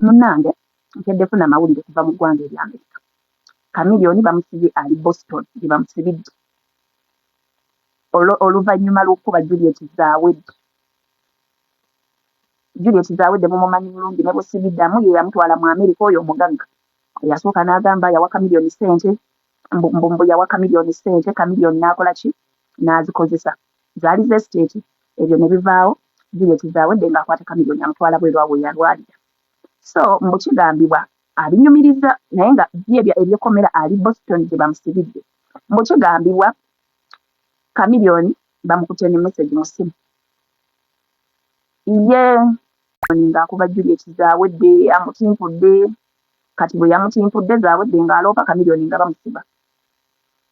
Munnange nkedde funa mawulire kuva mu ggwanga erya Amerika. Chameleone bamusibye ali Boston gye bamusibidde oluvannyuma lw'okukuba Juliet Zawedde. Juliet Zawedde mumumanyi bulungi ne Busibiddamu ye yamutwala mu Amerika oyo omugagga. Yasooka n'agamba yawa Chameleone ssente mbu mbu mbu yawa Chameleone ssente Chameleone n'akola ki n'azikozesa. Zaali z'esiteeti ebyo ne bivaawo Juliet Zawedde ng'akwata Chameleone amutwala bweru awo we yalwalira. So mbu kigambibwa abinyumiriza naye nga bye eby'ekkomera ali Boston gye bamusibidde. Mbu kigambibwa Chameleone bamukutte ne message mu ssimu ye ng'akuba Juliet Zawedde amutimpudde kati bwe yamutimpudde Zawedde ng'aloopa Chameleone nga bamusiba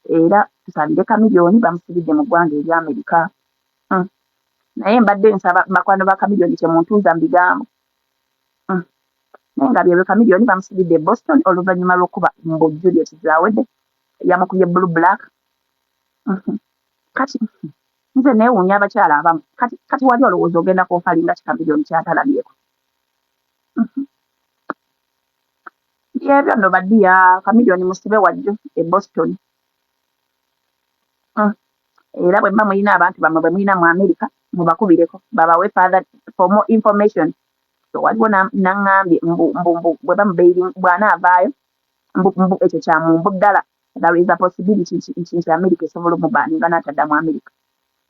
era tusabire Chameleone bamusibidde mu ggwanga erya Amerika. Naye mbadde nsaba bakwano ba Chameleone temuntuuza mu bigambo. Naye nga byebyo Chameleone bamusibidde e Boston oluvannyuma lw'okukuba mbu Juliet Zawedde yamukubye blue black. Kati nze neewuunya abakyala abamu kati kati wali olowooza ogenda kwofalinga ki Chameleone kyatalabyeko. Byebyo nno badiya Chameleone musibe wajjo e Boston. Era bwe muba mulina abantu bammwe bwe mulina mu America mubakubireko babawe further for more information. So waliwo naŋŋambye mbu mbu mbu bwe bamubailing bw'anaavaayo mbu mbu ekyo kya mumbu ddala there is a possibility nti nti nti America esobola omubaninga n'atadda mu America.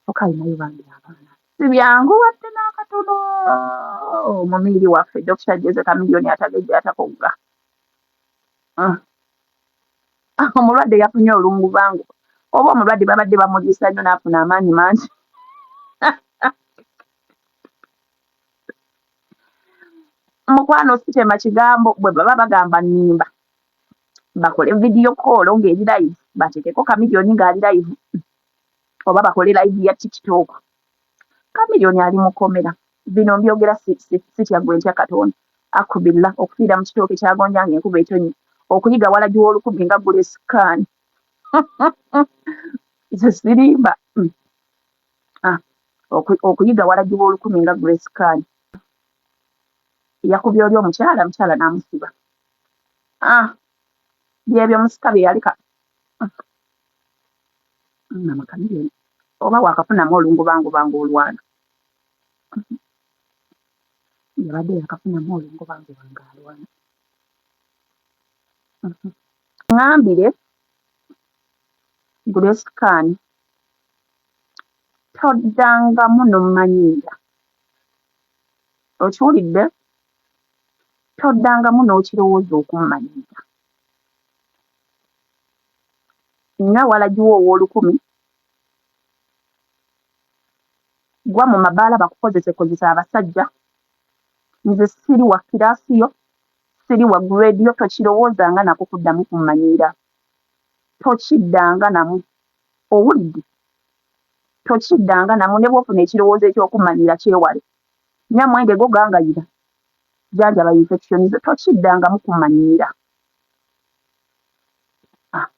Kyokka alinayo bambi abaana. Si byangu wadde n'akatono omumiiri waffe Dokita Jose Chameleone atagejja atakogga. Omulwadde yafunye olungubangu oba omulwadde babadde bamuliisa nnyo n'afuna amaanyi mangi. Mukwano sitema kigambo bwe baba bagamba nnimba bakole video call ng'eri live bateekeko Chameleone ng'ali live oba bakole live ya TikTok. Chameleone ali mu kkomera. Bino mbyogera sitya gwe ntya Katonda. Akubillah okufiira mu kitooke kya gonja ng'enkuba etonnya okuyiga walagi w'olukumi nga ggula esikaani. Nze sirimba. Ah, okuyiga walagi w'olukumi nga Grace Khan. Yakubye oli omukyala, omukyala n'amusiba. Ah, byebyo musika bye yaleka. Mama Chameleone oba waakafunamu olungubanguba ng'olwana. Yabadde yaakafunamu olungubanguba ng'alwana. Ŋŋambire Grace Khan toddangamu n'ommanyiira. Okiwulidde? Toddangamu n'okirowooza okummanyiira. Nywa walagi wo ow'olukumi, gwa mu mabaala bakukozesekozese abasajja. Nze siri wa kiraasi yo, siri wa grade yo, tokirowoozanga nako kuddamu kummanyiira. Tokiddanga namu. Owulidde? Tokiddanga namu ne bw'ofuna ekirowoozo eky'okummanyiira kyewale. Nywa mwenge gwo gangayira. Jjanjaba infection zo. Tokiddangamu kummanyiira. Ah.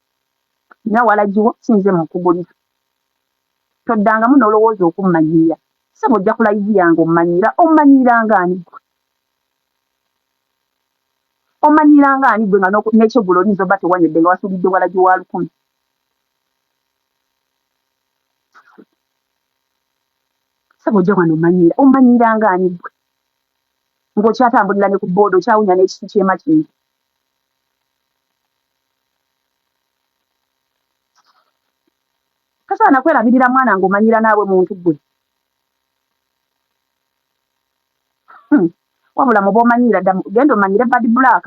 Nywa walagi wo si nze mmukugulira. Toddangamu n'olowooza okummanyiira. Ssebo ojja ku live yange ommanyiira, ommanyiira ng'ani ggwe? Omanyiira nga ani gwe nga n'ekyeggulo oyinza obba tewanywedde nga wasuulidde walagi wa lukumi. Ssebo ojja wano omanyiira, omanyiira nga ani gwe? Ng'okyatambulira ne ku bbooda okyawunya n'ekisu ky'e Makindye. Tosobola na kwerabirira mwana ng'omanyiira naawe muntu gwe. Wabula mu b'omanyiira dda genda omanyire Bad Black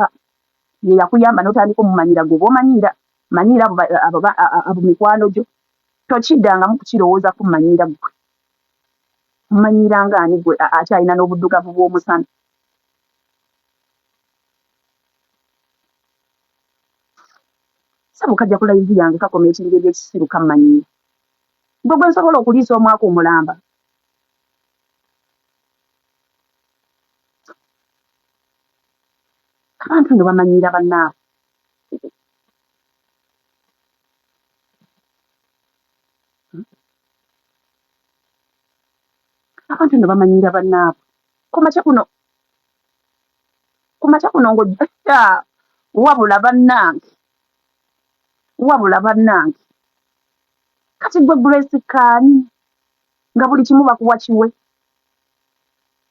ye yakuyamba n'otandika omumanyira gwe b'omanyiira manyiira abo abo mikwano gyo tokiddangamu kukirowooza kummanyiira ggwe omanyiira nga ani gwe akyalina n'obuddugavu bw'omusana. Ssebo kajja ku live yange kakomentinga ebyekisiru kammanyiira gwe gwe nsobola okuliisa omwaka omulamba. Abantu nno bamanyiira bannaabwe. Abantu nno bamanyiira bannaabwe. Ku makya kuno ku Ku makya kuno ngo wabula bannange, wabula bannange. Kati gwe Grace Khan nga buli kimu bakuwa kiwe,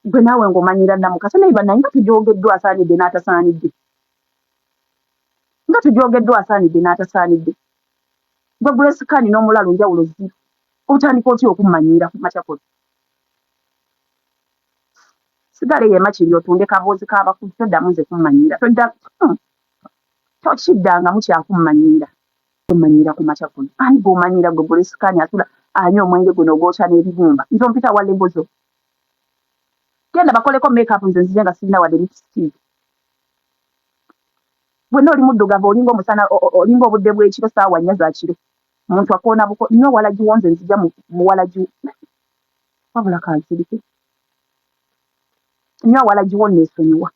gwe naawe ng'omanyira Namukasa. Naye bannange, nga tujoogeddwa asaanidde n'atasaanidde, nga tujoogeddwa asaanidde n'atasaanidde. Gwe Grace Khan n'omulalu njawulo zero. Otandika otya okummanyiira ku makya kuno? Sigala eyo emakiri otunde kaboozi k'abakulu. Toddamu nze kummanyiira, todda, tokiddangamu kyakummanyiira. Kummanyiira ku makya kuno, ani gw'omanyiira? Gwe Grace Khan asula anywa omwenge guno ogwokya n'ebibumba. Nze ompita wa level zo? Genda bakoleko makeup, nze nzije nga sirina wadde lipstick. Bwenna oli muddugavu, olinga omusana, olinga obudde bw'ekiro saawa 4 za kiro. Muntu akoona buko nywa walagiwo, nze nzija muwalagiwo. Wabula kansirike, nywa walagiwo, neesonyiwa.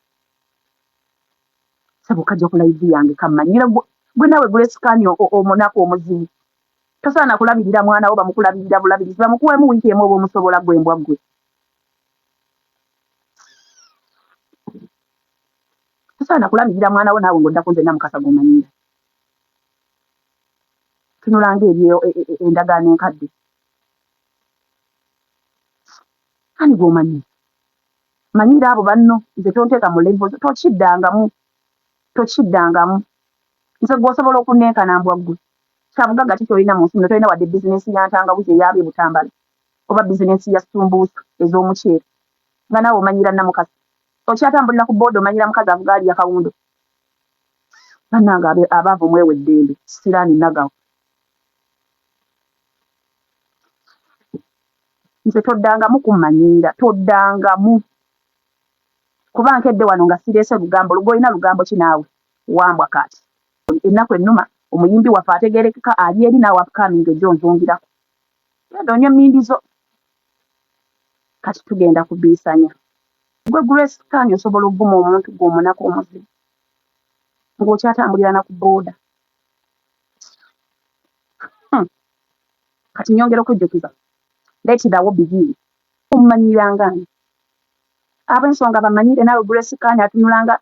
Sebo kajja ku live yange kammanyira. Gwe naawe Grace Khan omunaku omuzibu, tosaana kulabirira mwana wo. Bamukulabirira bulabirizi, bamukuwemu wiiki emu oba omusobola. Gwe mbwa ggwe, tosaana kulabirira mwana wo, naawe ng'oddako nze Namukasa gw'omanyiira. Tunulanga eri endagaano enkadde. Ani gw'omanyiira? Manyiira abo banno, nze tonteeka mu level. Tokiddangamu, tokiddangamu. Nze gw'osobola okunnenkana? Mbwa ggwe, kyabugagga ki ky'olina mu nsi muno? Tolina wadde bizinensi ya ntangawuzi eyaba e Butambala oba bizinensi ya sumbuusa ez'omuceere, nga naawe omanyira Namukasa. Okyatambulira ku booda, omanyira mukazi avuga aliya kawundo. Bannange, abaavu mwewe eddembe. Siraani nagawo. Nze toddangamu kummanyiira, toddangamu, kuba nkedde wano nga sireese lugambo. Lugolina lugambo ki naawe wambwa? Kati ennaku ennuma, omuyimbi waffe ategerekeka ali eri, naawe upcoming ojja onzungirako. Genda onywe emmindi zo. Kati tugenda kubiisanya. Gwe Grace Khan osobola ovuma omuntu gwe omunaku omuzibu ng'okyatambulira na ku booda? Kati nyongera okujjukiza, let the war begin. Omumanyiranga ani? Ab'ensonga bamanyire. Naawe Grace Khan atunulanga.